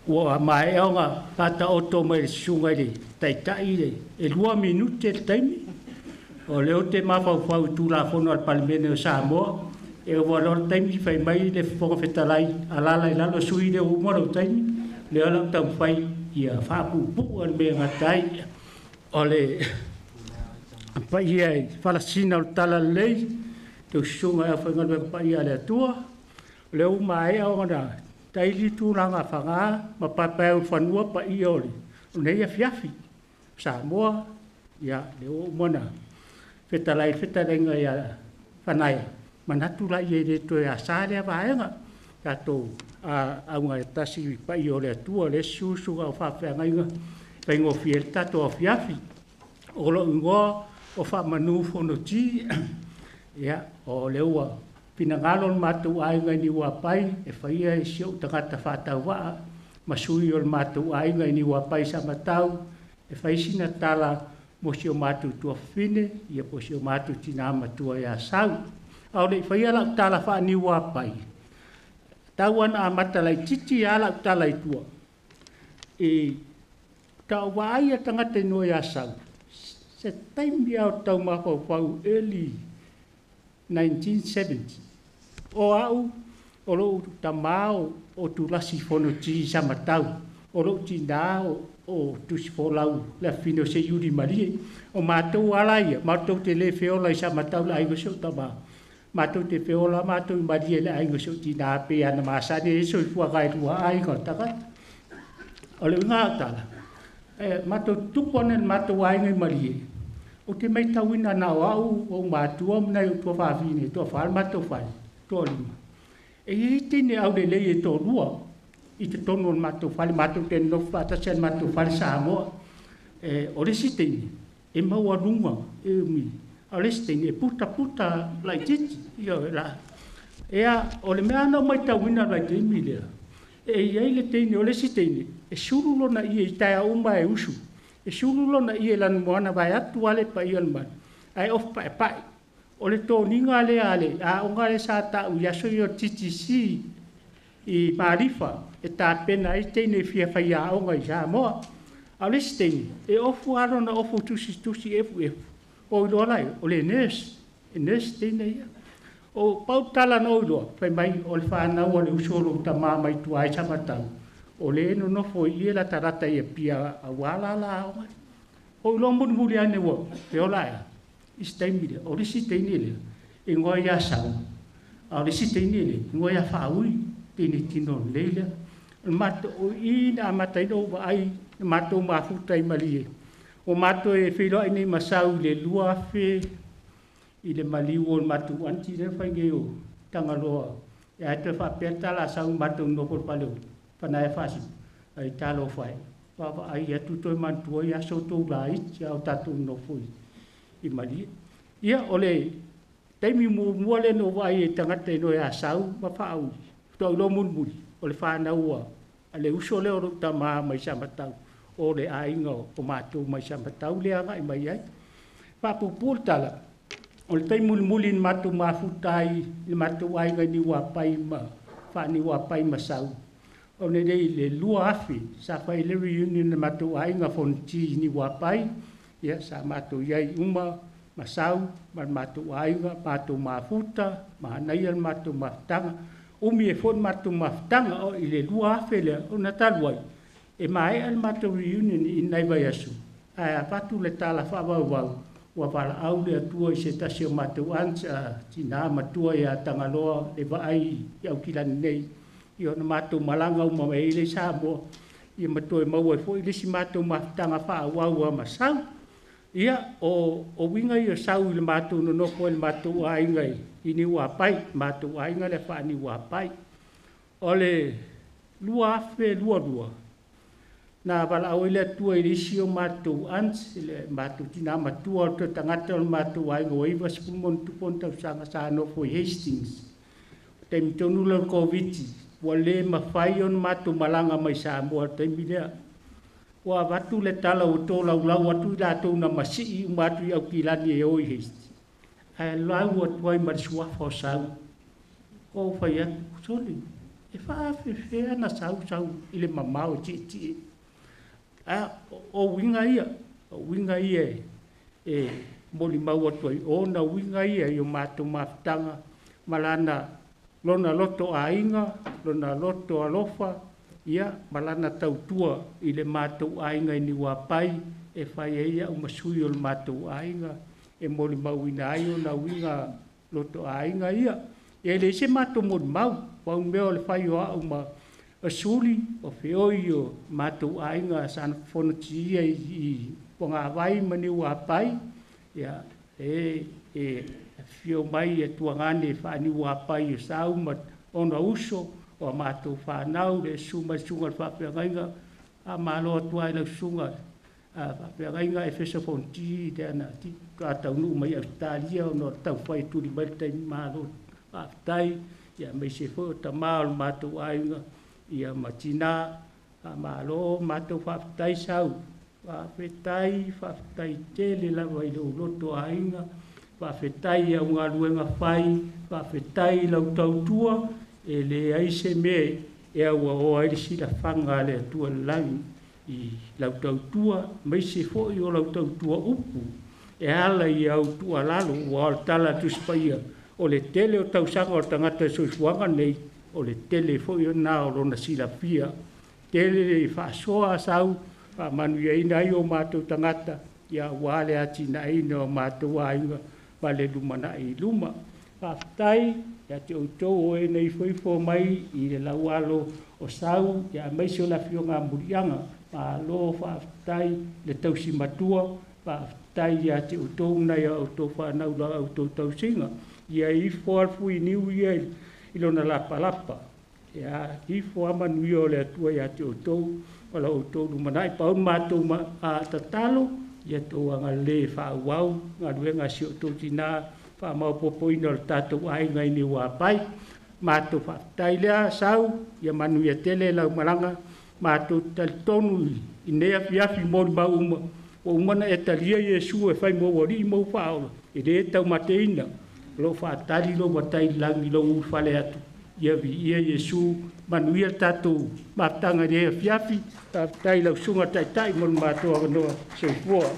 Ua maea ona faataoto mai e le susuga i le Taitai e 2 minute le taimi. O lea ou te mafaufau i Tulafono a le Palemene o Samoa, e ova loa le taimi fai mai le Fofoga Fetalai, alaala i lalo le sui usufono lea ua uma lou taimi. O lea o le a ou taumafai ia faapuupuu le mea e gata ai. O le paia i farasina o le talalelei, tou susuga i aufaigaluega paia a le Atua, o lea ua maea ona taili tulaga faga ma paepaeulufanua paia o lenei afiafi. O Samoa, ia, lea ua uma ona fetalai le fetalaiga ia Fanaea, manatu laia e le toe asa lea vaega. Tatou augatasi i paia o le Atua, lea e susu susuga i faafeagaiga e faigofie ai le tatou afiafi. O lou igoa o Faamanu Fonoti. Ia, o lea ua finagalo le matou aiga i Niuapai e faia si ou tagata faatauvaa ma sui o le matou aiga i Niuapai i Samatau e fai sina tala mo si o matou tuafafine ia po o si o matou tina matua ia Sau. A o le i faia lau tala faa-Niuapai, tau lava ina amata laitiiti lava lau tala i tua, faatoa ou vaai lava i le tagata igoa ia Sau, se taimi lava ou te tau mafaufau early 1970. O au, o lou tama o Tulasi Fonoti i Samatau, o lou tina o Tusifolau le afafine o Seiuli Malie. O matou lava la ia, matou te le feola i Samatau i le aiga o si ou tama, matou te feola lava matou i Malie i le aiga o si ou tina, pei lava ona masani ai le soifuaga e lua aiga o le tagata. O le uiga o lau tala, matou te tupu ane i le matou aiga i Malie, ou te matauina na o au, ou matua ma nai ou tuafafine e toafa le matou fale, toalima. E i ai teine aulelei e toalua i totonu o le matou fale, matou te nonofo faatasi i le matou fale Samoa. O le isi teine, e maualuga, a o le isi teine, e putaputa laitiiti. Ioe. Ia, o le mea na ou matauina i le vaitaimi lea, e i ai le teine, o le isi teine, e sulu lona ie i taeao uma lava e usu, e sulu lona ie i lanumoana vaeatu lava le paia o le malu, ae ofi paepae. O le toniga lea a le aoga lea sa tau i aso ia o le TTC i Malifa e tapena ai teine e fia faiaoga i Samoa. A o le isi teine, e ofu lava lona ofu tusitusi efuefu, ou iloa la i ai, o le nurse, e nurse teine ia. Pau le tala na ou iloa, fai mai o le fanau a le uso a lou tama mai tua i Samatau, o lea e nonofo i i e latalata i Apia aua la la aoga. Ou iloa mulimuli ane ua feola ae a i si taimi lea, o le isi teine lea, e igoa ia Sau, a o le isi teine lea, e igoa ia Faaui, teine tino lelei lea. O i na amata ai ona ou vaai na matou mafuta i Malie. Ua matou feiloai nei ma Sau i le 2000 i le maliu o le matou aunty lea na fai nei o Tagaloa. Ae toe faapea le tala a Sau matou nonofo i le fale o Fanaea Faasipu, ai talofa e, vaavaai atu toe manatua ai aso tou laiti a o tatou nonofo i Malie. Ia, o le taimi muamua lea na ou vaai ai i tagata igoa ia Sau ma Faaui, faatoa ou iloa mulimuli, o le fanau a le uso lea o lou tama mai Samatau, o le aiga o matou mai Samatau lea e agai mai ai. Faapuupuu le tala, o le taimi mulimuli na matou mafuta ai i le matou aiga i Niuapai ma Faa-Niuapai ma Sau, o le 2000 sa fai ai le reunion a le matou aiga Fonoti i Niuapai, ia sa matou i ai uma ma Sau ma le matou aiga, matou mafuta, manaia le matou mafutaga. Umi ai foi le matou mafutaga. O i le 2000 lea, ona talu ai, e maea le matou reunion i nai vaiaso, ae avatu le tala faavauvau, ua valaau le Atua i se tasi o matou aunts, tina matua ia Tagaloa le Vaai i Aukilani nei, ia ona matou malaga uma mai ai lea i Samoa, ia ma toe maua ai foi le isi matou mafutaga faaauau lava ma Sau. Ia, o uiga ia o Sau i le matou nonofo ai i le matou aiga i Niuapai, matou aiga lea faa-Niuapai. O le 2022, na valaau ai le Atua i le isi o matou aunts, le matou tina matua o le toe tagata o le matou aiga ua 90+ ona tausaga sa nofo i Hastings. O le taimi tonu lea o le Koviti, ua le mafai ona matou malaga mai Samoa i le taimi lea. Ua avatu le tala ua tolaulau atu i latou na masii uma atu i Aukilani e o i Hastings, ae lau atu ai ma le suafa o Sau. Ua ou fai atu, sole, E faafefea na sau i le mamao e tietie. A o uiga ia, o uiga ia e molimau atu ai, o ona uiga ia i o matou mafutaga ma lona loto aiga, lona loto alofa, ia, ma lana tautua i le matou aiga i Niuapai e fai ai au ma sui o le matou aiga e molimauina ai ona uiga loto aiga ia. E leai se matou molimau, pau le mea o le fai o au ma suli, o feoi o matou aiga sa fonotia i Fogavai ma Niuapai, ia, e afifio mai tuagane faa-Niuapai o Sau ma ona uso, o a matou fanau, le susu mai le susuga i le faafeagaiga, faamalo atu lava i lau susuga faafeagaiga Efeso Fonoti, lea na faatoa taunuu mai Ausetalia ona o le taumafai e tuli mai le taimi, malo faafetai, aemaise foi o tama o le matou aiga, ia ma tina, faamalo, matou faafetai Sau, faafetai, faafetai tele lava i lou loto aiga, faafetai i au galuega fai, faafetai i lau tautua, e leai se mea e auaoa ai le silafaga a le Atua i le lagi i lau tautua, aemaise foi o lau tautua upu e ala i au tuualalo, aua o le tala a le Tusi Paia, o le tele o tausaga o le tagata i le soifuaga lenei, o le tele foi lena o lona silafia. Tele le faasoa a Sau, faamanuiaina ai o matou tagata, aua le atinaeina o matou aiga ma le lumanai i luma. Faafetai ia te outou o e na ifoifo mai i le laualo o Sau, aemaise o le afioga ia Muliaga, malo faafetai le tausi matua, faafetai ia te outou nai a outou fanau i la outou tausiga. Ia ifo lava le fuiniu ia i lona lapalapa, ia ifo lava manuia o le Atua ia te outou ma la outou lumanai. Pau le matou tatalo, ia outou agalelei e faaauau galuega a si o outou tina, faamaopoopoina o le tatou aiga i Niuapai. Matou faafetai lea Sau, ia manuia tele lau malaga, matou te talitonu i lenei afiafi molimau uma, ua uma ona e talia Iesu e fai mou alii ma ou faaola, e le taumateina, o lo o faatali lou matai i le lagi i lou ulufale atu, ia viia Iesu, manuia le tatou mafutaga i lenei afiafi, faafetai i lau susuga i le Taitai mo le matou avanoa. Soifua.